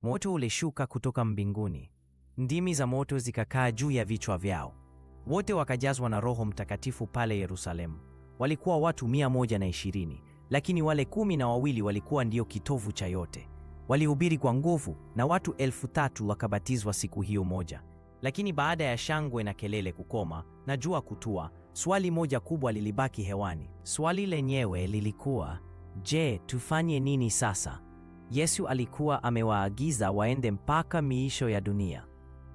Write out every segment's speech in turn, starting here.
Moto ulishuka kutoka mbinguni, ndimi za moto zikakaa juu ya vichwa vyao. Wote wakajazwa na Roho Mtakatifu pale Yerusalemu. Walikuwa watu 120, lakini wale 12 walikuwa ndio kitovu cha yote. Walihubiri kwa nguvu na watu 3,000 wakabatizwa siku hiyo moja. Lakini baada ya shangwe na kelele kukoma na jua kutua, swali moja kubwa lilibaki hewani. Swali lenyewe lilikuwa, je, tufanye nini sasa? Yesu alikuwa amewaagiza waende mpaka miisho ya dunia.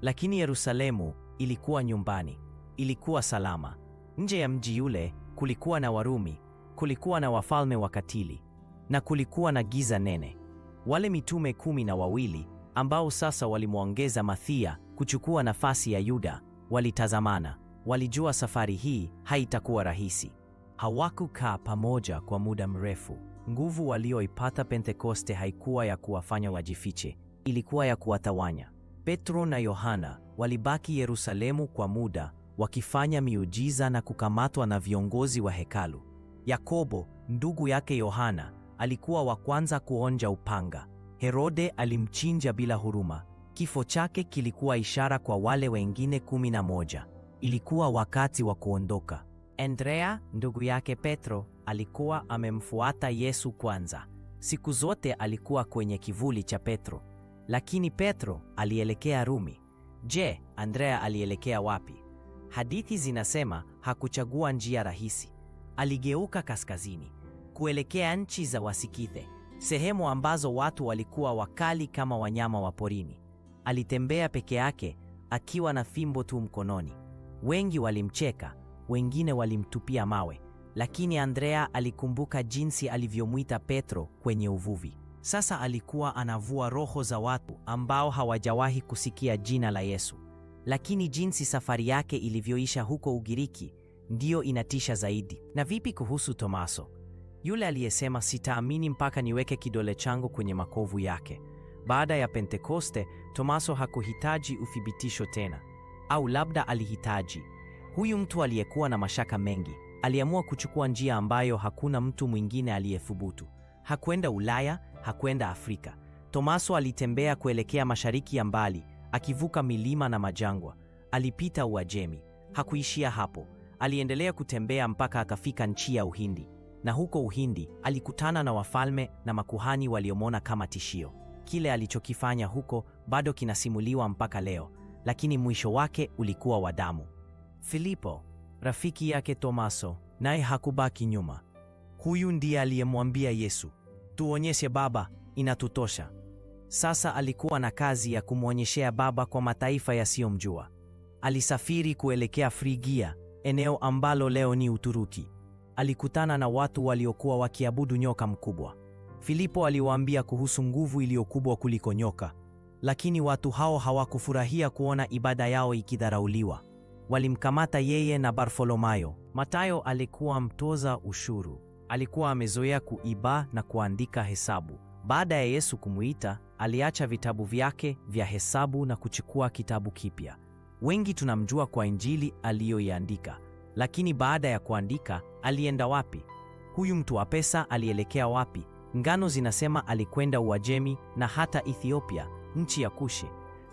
Lakini Yerusalemu ilikuwa nyumbani, ilikuwa salama. Nje ya mji yule kulikuwa na Warumi, kulikuwa na wafalme wakatili na kulikuwa na giza nene. Wale mitume 12 ambao sasa walimwongeza Mathia kuchukua nafasi ya Yuda walitazamana. Walijua safari hii haitakuwa rahisi. Hawakukaa pamoja kwa muda mrefu. Nguvu walioipata Pentekoste haikuwa ya kuwafanya wajifiche, ilikuwa ya kuwatawanya. Petro na Yohana walibaki Yerusalemu kwa muda, wakifanya miujiza na kukamatwa na viongozi wa hekalu. Yakobo, ndugu yake Yohana, alikuwa wa kwanza kuonja upanga. Herode alimchinja bila huruma. Kifo chake kilikuwa ishara kwa wale wengine 11. Ilikuwa wakati wa kuondoka. Andrea, ndugu yake Petro, alikuwa amemfuata Yesu kwanza. Siku zote alikuwa kwenye kivuli cha Petro. Lakini Petro alielekea Rumi. Je, Andrea alielekea wapi? Hadithi zinasema hakuchagua njia rahisi. Aligeuka kaskazini, kuelekea nchi za Wasikithe, sehemu ambazo watu walikuwa wakali kama wanyama wa porini. Alitembea peke yake akiwa na fimbo tu mkononi. Wengi walimcheka, wengine walimtupia mawe, lakini Andrea alikumbuka jinsi alivyomwita Petro kwenye uvuvi. Sasa alikuwa anavua roho za watu ambao hawajawahi kusikia jina la Yesu. Lakini jinsi safari yake ilivyoisha huko Ugiriki ndiyo inatisha zaidi. Na vipi kuhusu Tomaso? Yule aliyesema sitaamini mpaka niweke kidole changu kwenye makovu yake. Baada ya Pentekoste, Tomaso hakuhitaji uthibitisho tena. Au labda alihitaji. Huyu mtu aliyekuwa na mashaka mengi aliamua kuchukua njia ambayo hakuna mtu mwingine aliyethubutu. Hakwenda Ulaya, hakwenda Afrika. Tomaso alitembea kuelekea mashariki ya mbali, akivuka milima na majangwa. Alipita Uajemi. Hakuishia hapo. Aliendelea kutembea mpaka akafika nchi ya Uhindi. Na huko Uhindi alikutana na wafalme na makuhani waliomwona kama tishio. Kile alichokifanya huko bado kinasimuliwa mpaka leo, lakini mwisho wake ulikuwa wa damu. Filipo, rafiki yake Tomaso, naye hakubaki nyuma. Huyu ndiye aliyemwambia Yesu, tuonyeshe Baba, inatutosha. Sasa alikuwa na kazi ya kumwonyeshea Baba kwa mataifa yasiyomjua. Alisafiri kuelekea Frigia, eneo ambalo leo ni Uturuki. Alikutana na watu waliokuwa wakiabudu nyoka mkubwa. Filipo aliwaambia kuhusu nguvu iliyokubwa kuliko nyoka, lakini watu hao hawakufurahia kuona ibada yao ikidharauliwa. Walimkamata yeye na Bartholomayo. Matayo alikuwa mtoza ushuru. Alikuwa amezoea kuiba na kuandika hesabu. Baada ya Yesu kumuita, aliacha vitabu vyake vya hesabu na kuchukua kitabu kipya. Wengi tunamjua kwa Injili aliyoiandika, lakini baada ya kuandika, alienda wapi? Huyu mtu wa pesa alielekea wapi? Ngano zinasema alikwenda Uajemi na hata Ethiopia, nchi ya Kushi.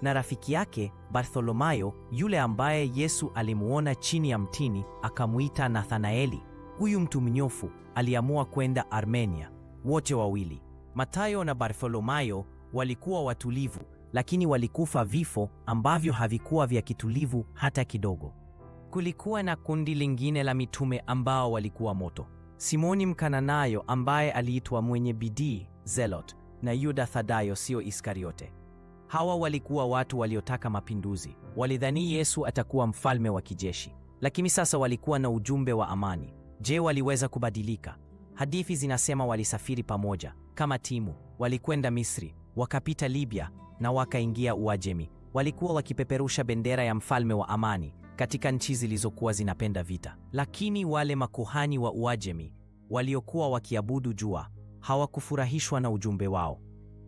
Na rafiki yake Bartholomayo, yule ambaye Yesu alimuona chini ya mtini akamuita Nathanaeli, huyu mtu mnyofu aliamua kwenda Armenia. Wote wawili, Matayo na Bartholomayo, walikuwa watulivu, lakini walikufa vifo ambavyo havikuwa vya kitulivu hata kidogo. Kulikuwa na kundi lingine la mitume ambao walikuwa moto. Simoni Mkananayo ambaye aliitwa mwenye bidii Zelot, na Yuda Thadayo, sio Iskariote. Hawa walikuwa watu waliotaka mapinduzi. Walidhani Yesu atakuwa mfalme wa kijeshi, lakini sasa walikuwa na ujumbe wa amani. Je, waliweza kubadilika? Hadithi zinasema walisafiri pamoja kama timu. Walikwenda Misri, wakapita Libya na wakaingia Uajemi. Walikuwa wakipeperusha bendera ya mfalme wa amani katika nchi zilizokuwa zinapenda vita. Lakini wale makuhani wa Uajemi waliokuwa wakiabudu jua hawakufurahishwa na ujumbe wao.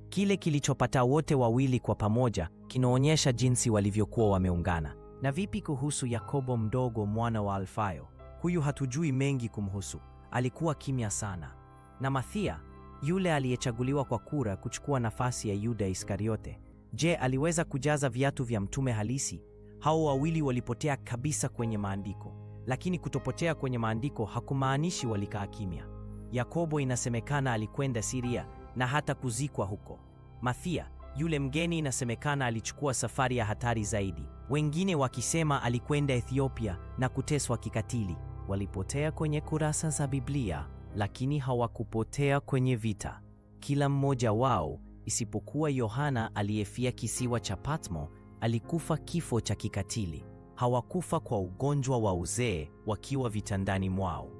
Kile kilichopata wote wawili kwa pamoja kinaonyesha jinsi walivyokuwa wameungana. Na vipi kuhusu Yakobo mdogo, mwana wa Alfayo? Huyu hatujui mengi kumhusu, alikuwa kimya sana. Na Mathia, Yule aliyechaguliwa kwa kura kuchukua nafasi ya Yuda Iskariote, je, aliweza kujaza viatu vya mtume halisi? Hao wawili walipotea kabisa kwenye maandiko, lakini kutopotea kwenye maandiko hakumaanishi walikaa kimya. Yakobo inasemekana alikwenda Siria na hata kuzikwa huko. Mathia, yule mgeni, inasemekana alichukua safari ya hatari zaidi, wengine wakisema alikwenda Ethiopia na kuteswa kikatili. Walipotea kwenye kurasa za Biblia, lakini hawakupotea kwenye vita. Kila mmoja wao isipokuwa Yohana aliyefia kisiwa cha Patmo alikufa kifo cha kikatili. Hawakufa kwa ugonjwa wa uzee wakiwa vitandani mwao.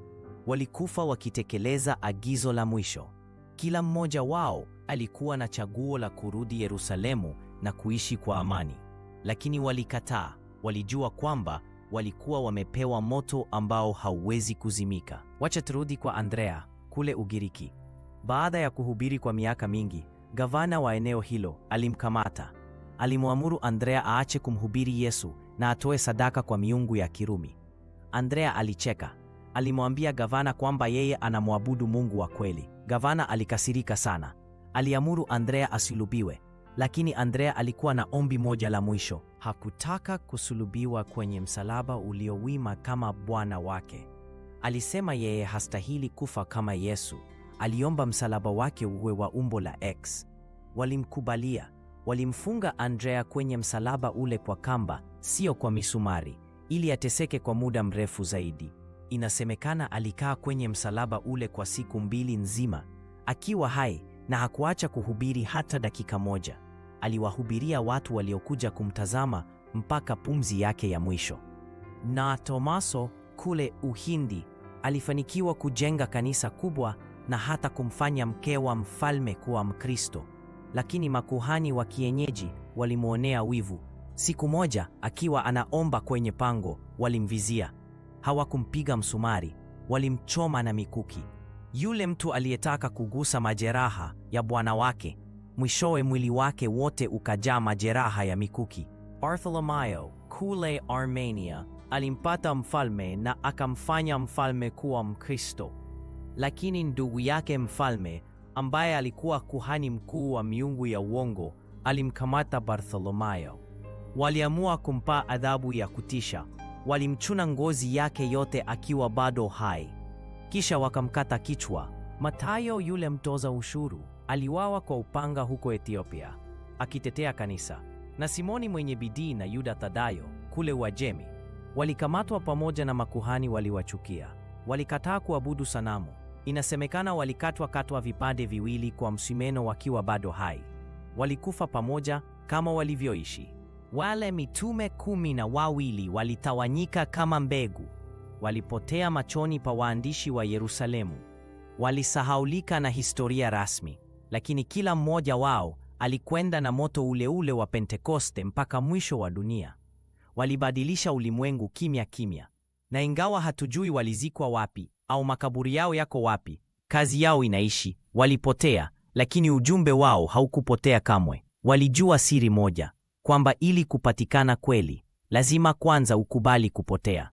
Walikufa wakitekeleza agizo la mwisho. Kila mmoja wao alikuwa na chaguo la kurudi Yerusalemu na kuishi kwa amani, lakini walikataa. Walijua kwamba walikuwa wamepewa moto ambao hauwezi kuzimika. Wacha turudi kwa Andrea kule Ugiriki. Baada ya kuhubiri kwa miaka mingi, gavana wa eneo hilo alimkamata. Alimwamuru Andrea aache kumhubiri Yesu na atoe sadaka kwa miungu ya Kirumi. Andrea alicheka. Alimwambia gavana kwamba yeye anamwabudu Mungu wa kweli. Gavana alikasirika sana. Aliamuru Andrea asulubiwe, lakini Andrea alikuwa na ombi moja la mwisho. Hakutaka kusulubiwa kwenye msalaba uliowima kama Bwana wake. Alisema yeye hastahili kufa kama Yesu. Aliomba msalaba wake uwe wa umbo la X. Walimkubalia. Walimfunga Andrea kwenye msalaba ule kwa kamba, sio kwa misumari, ili ateseke kwa muda mrefu zaidi. Inasemekana alikaa kwenye msalaba ule kwa siku 2 nzima akiwa hai, na hakuacha kuhubiri hata dakika moja. Aliwahubiria watu waliokuja kumtazama mpaka pumzi yake ya mwisho. Na Tomaso kule Uhindi alifanikiwa kujenga kanisa kubwa na hata kumfanya mke wa mfalme kuwa Mkristo, lakini makuhani wa kienyeji walimwonea wivu. Siku moja akiwa anaomba kwenye pango, walimvizia. Hawakumpiga msumari, walimchoma na mikuki. Yule mtu aliyetaka kugusa majeraha ya bwana wake, mwishowe mwili wake wote ukajaa majeraha ya mikuki. Bartholomayo kule Armenia alimpata mfalme na akamfanya mfalme kuwa Mkristo, lakini ndugu yake mfalme, ambaye alikuwa kuhani mkuu wa miungu ya uongo, alimkamata Bartholomayo. Waliamua kumpa adhabu ya kutisha. Walimchuna ngozi yake yote akiwa bado hai, kisha wakamkata kichwa. Mathayo yule mtoza ushuru aliwawa kwa upanga huko Ethiopia akitetea kanisa, na Simoni mwenye bidii na Yuda Thadayo kule Uajemi walikamatwa pamoja na makuhani waliwachukia. Walikataa kuabudu sanamu. Inasemekana walikatwa katwa vipande viwili kwa msimeno wakiwa bado hai. Walikufa pamoja kama walivyoishi. Wale mitume 12 walitawanyika kama mbegu. Walipotea machoni pa waandishi wa Yerusalemu. Walisahaulika na historia rasmi, lakini kila mmoja wao alikwenda na moto ule ule wa Pentekoste mpaka mwisho wa dunia. Walibadilisha ulimwengu kimya kimya, na ingawa hatujui walizikwa wapi au makaburi yao yako wapi, kazi yao inaishi. Walipotea, lakini ujumbe wao haukupotea kamwe. Walijua siri moja, kwamba ili kupatikana kweli, lazima kwanza ukubali kupotea.